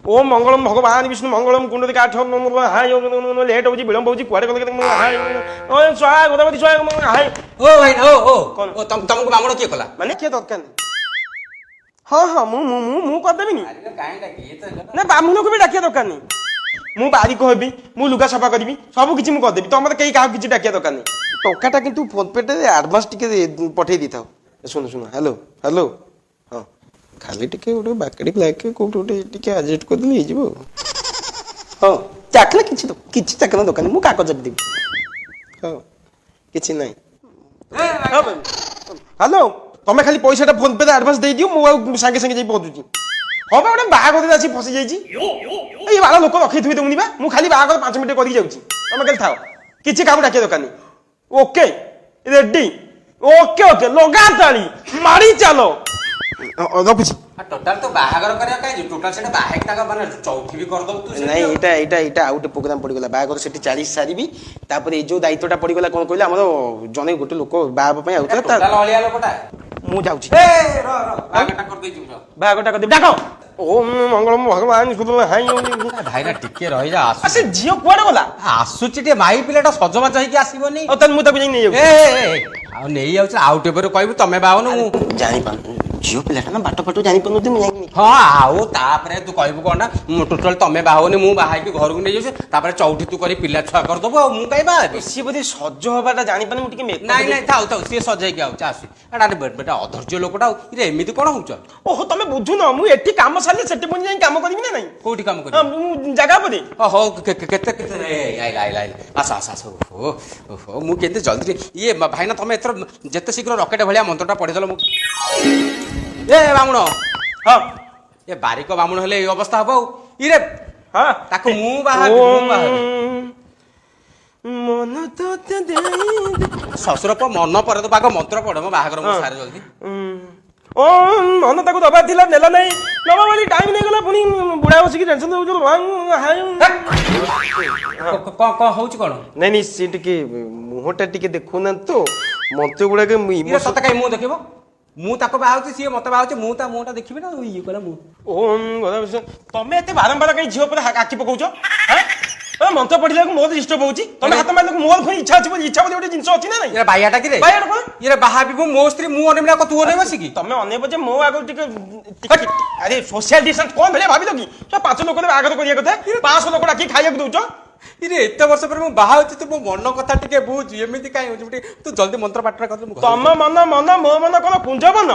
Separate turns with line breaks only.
ଓଁ ମଙ୍ଗଳମ ଭଗବାନ ବିଷ୍ଣୁ ମଙ୍ଗଳମ କୁଣ୍ଡ କାଠ ହାଇ। ଲେଟ୍ ହଉଛି, ବିଳମ୍ବ ହଉଛି, କୁଆଡେ ଗଲେ? High ସ୍ୱାହା ଗୋଦାବତୀ ସ୍ୱାହା high.
ଓ ଭାଇନା, ଓ ଓ।
କଣ?
ଓ, ତମକୁ ବାମଣ କିଏ କଲା?
ମାନେ କିଏ ଦରକାର ନାହିଁ। ହଁ ହଁ ମୁଁ ମୁଁ ମୁଁ ମୁଁ କରିଦେବିନି ନା, ବାମୁଣକୁ ବି ଡାକିବା ଦରକାର ନାହିଁ। ମୁଁ ବାରିକ ହେବି, ମୁଁ ଲୁଗା ସଫା କରିବି, ସବୁ କିଛି ମୁଁ କରିଦେବି। ତମର କେହି କାହାକୁ କିଛି ଡାକିବା ଦରକାର ନାହିଁ। ଟଙ୍କାଟା କିନ୍ତୁ ଫୋନ ପେରେ ଆଡଭାନ୍ସ ଟିକେ ପଠେଇ ଦେଇଥାଅ। ଶୁଣ ଶୁଣ, ହ୍ୟାଲୋ ହ୍ୟାଲୋ, ହଁ, ଖାଲି ଟିକେ ଗୋଟେ ବାକଡ଼ି ବ୍ଲାକ୍ କୋଉଠି ଗୋଟେ ଟିକେ ଆଡଜଷ୍ଟ କରିଦେଲେ ହେଇଯିବ ଆଉ। ହଁ, ଚାଖନା କିଛି କିଛି ଚାଖନା ଦରକାର ନାହିଁ, ମୁଁ କାଗଜ ଦେବି। ହଁ, କିଛି ନାହିଁ। ହ୍ୟାଲୋ, ତମେ ଖାଲି ପଇସାଟା ଫୋନ ପେରେ ଆଡଭାନ୍ସ ଦେଇଦିଅ, ମୁଁ ଆଉ ସାଙ୍ଗେ ସାଙ୍ଗେ ଯାଇ ପହଞ୍ଚୁଛି। ହଁ ବା, ଗୋଟେ ବାହାଘରରେ ଆସି ଫସି ଯାଇଛି। ଏଇ ବାଳ ଲୋକ ରଖେଇ ଥୋଇ ଦେଉନି ବା। ମୁଁ ଖାଲି ବାହାଘର 5 ମିନିଟ୍ କରିକି ଯାଉଛି, ତମେ ଖାଲି ଥାଅ, କିଛି କାହାକୁ ଡାକିବା ଦରକାର ନାହିଁ। ଓକେ, ରେଡି, ଓକେ ଓକେ, ଲଗା ତାଳି, ମାଡ଼ି ଚାଲ, ରଖୁଛି।
ଟୋଟାଲ ତ ବାହାଘର କରିବା କାହିଁ, ଟୋଟାଲ ସେଟା ବାହା ତାଙ୍କ ମାନେ ଚଉଠି ବି କରିଦବୁ ତୁ ସେଠି
ନାଇଁ।
ଆଉ।
ଏଇଟା ଆଉ ଗୋଟେ ପ୍ରୋଗ୍ରାମ ପଡ଼ିଗଲା। ବାହାଘର ସେଠି 40 ସାରିବି, ତାପରେ ଏଇ ଯୋଉ ଦାୟିତ୍ୱଟା ପଡ଼ିଗଲା, କଣ କହିଲେ, ଆମର ଜଣେ ଗୋଟେ ଲୋକ ବାହା ହେବା ପାଇଁ ଆଉଥିଲା ତା
ଟୋଟାଲ ଅଳିଆ ଲୋକଟା।
ମୁଁ ଯାଉଛି।
ଏ ର ର, ବାହାଘରଟା କରିଦେଇଯିବୁ, ର।
ବାହାଘରଟା କରିଦେବି, ଡାକ। ଓମ୍ ମଙ୍ଗଳମ ଭଗବାନ ହାଇ।
ଭାଇନା, ଟିକେ ରହିଯା,
ଆ
ଆସୁ।
ସେ ଝିଅ କୁଆଡେ ଗଲା?
ଆସୁଛି, ଟିକେ ମାଇ ପିଲାଟା ସଜବାଜ ହେଇକି ଆସିବନି?
ଆଉ ତାହେଲେ ମୁଁ ତାକୁ ଯାଇ ନେଇଯାଉଛି।
ଏ ଏ, ଏ, ଆଉ ନେଇଯାଉଛି, ଆଉ ଟିକେ ପରେ କହିବୁ ତମେ ବାହୁନ ମୁଁ।
ଜାଣିପାରୁନି, ଝିଅ ପିଲାଟା ନା, ବାଟ ଫାଟ ଜାଣିପାରୁନଥିବି, ମୁଁ ଯାଇକି
ହଁ, ଆଉ ତାପରେ ତୁ କହିବୁ କଣ ନା ମୁଁ ଟୋଟାଲ ତମେ ବାହୁନି, ମୁଁ ବାହା ହେଇକି ଘରକୁ ନେଇଯାଉଛି, ତାପରେ ଚଉଠି ତୁ କରି ପିଲା ଛୁଆ କରିଦବୁ, ଆଉ ମୁଁ କାଇଁ ବାହା ହେବି?
ସିଏ ବୋଧେ ସଜ ହବାଟା ଜାଣିପାରୁନି, ମୁଁ ଟିକେ makeup
ନାଇଁ ନାଇଁ, ଥାଉ ଥାଉ, ସିଏ ସଜେଇକି ଆଉଛି, ଆସୁ। ଏଟା ବେଟା ଅଧୈର୍ଯ୍ୟ ଲୋକଟା, ଆଉ ଇରେ ଏମିତି କଣ ହଉଛ?
ଓହୋ, ତମେ ବୁଝୁନ, ମୁଁ ଏଠି କାମ ସାରିଲେ ସେଠି ପୁଣି ଯାଇ କାମ କରିବି ନା ନାଇଁ?
କୋଉଠି କାମ
ହଁ,
କରିବୁ?
ମୁଁ ଜାଗା ଉପରେ।
ଓ ହଉ, କେତେ କେତେ ଏ, ଆଇଲା ଆଇଲା ଆଇଲା, ଆସ ଆସ ଆସ। ଓହୋ ଓହୋ, ମୁଁ କେତେ ଜଲ୍ଦି ଇଏ ଭାଇନା, ତମେ ଏଥର ଯେତେ ଶୀଘ୍ର ରକେଟ ଭଳିଆ ମନ୍ତ୍ରଟା ପଢିଦେଲ। ମୁଁ ଏ ବାମୁଣ।
ହଁ।
ଏ ବାରିକ ବାମୁଣ ହେଲେ ଏଇ ଅବସ୍ଥା ହବ ଆଉ ଇରେ।
ହଁ।
ତାକୁ ମୁଁ ବାହା ହେବି, ମୁଁ ବାହା ହେବି।
ମନ ତୋତେ ଦେଇ
ଶ୍ୱଶୁର ପୁଅ ମନ ପରେ ତ ପାଗ ମନ୍ତ୍ର ପଢ, ମୋ ବାହାଘର ମୁଁ ସାରେ ଜଲ୍ଦି।
ଓ ମନ ତାକୁ ଦବାର ଥିଲା, ନେଲା ନାହିଁ, ନବା ବୋଲି ଟାଇମ୍ ନେଇଗଲା, ପୁଣି ବୁଢା ବସିକି ଟେନସନ ଦଉଛୁ।
କଣ କଣ ହଉଛି କଣ?
ନାଇଁ ନାଇଁ, ସିଏ ଟିକେ ମୁହଁଟା ଟିକେ ଦେଖୁନାହାନ୍ତି ତ, ମନ୍ତ୍ର ଗୁଡାକ
ଇରେ ସତ କାଇଁ ମୁଁ ଦେଖିବ? ମୁଁ ତାକୁ ବାହା ହଉଛି, ସିଏ ମତେ ବାହା ହଉଛି, ମୁଁ ତା ମୁହଁଟା ଦେଖିବି ନା? ଇଏ କହିଲା ମୁଁ
ଓମ୍ ଗଣେଶ। ତମେ ଏତେ ବାରମ୍ବାର କାଇଁ ଝିଅ ଉପରେ ଆଖି ପକଉଛ? ହାଁ? ତମେ ମନ୍ତ୍ର ପଢିଲା ବେଳକୁ ମୋର ଡିଷ୍ଟର୍ବ ହଉଛି, ତମେ ହାତ ମାରିଲାକୁ ମୋର ପୁଣି ଇଚ୍ଛା ଅଛି ବୋଲି, ଇଚ୍ଛା ବୋଲି ଗୋଟେ ଜିନିଷ ଅଛି ନା ନାଇଁ?
ଇରେ ବାଇଆଟା କିରେ?
ବାଇଆଟା କଣ?
ଇରେ ବାହା ହେବି ମୁଁ, ମୋ ସ୍ତ୍ରୀ ମୁଁ ଅନେଇବି ନା ତୁ ଅନେଇବ ବସିକି?
ତମେ ଅନେଇବ ଯେ ମୋ ଆଗରୁ ଟିକେ ଟିକେ, ଆରେ ସୋସିଆଲ ଡିଷ୍ଟାନ୍ସ କଣ ଭଳିଆ ଭାବିଲ କି? ତ ପାଞ୍ଚ ଲୋକରେ ବାହାଘର କରିବା କଥା, 500 ଲୋକ ଡାକି ଖାଇବାକୁ ଦଉଛ।
ଇରେ ଏତେ ବର୍ଷ ପରେ ମୁଁ ବାହା ହଉଛି, ତୁ ମୋ ମନ କଥା ଟିକେ ବୁଝ, ଏମିତି କାଇଁ ହଉଛି? ଟିକେ ତୁ ଜଲ୍ଦି ମନ୍ତ୍ର ପାଠଟା କରିଦେ, ମୁଁ ଘରକୁ
ତମ ମନ ମନ, ମୋ ମନ କଣ କୁଞ୍ଜ ମନ?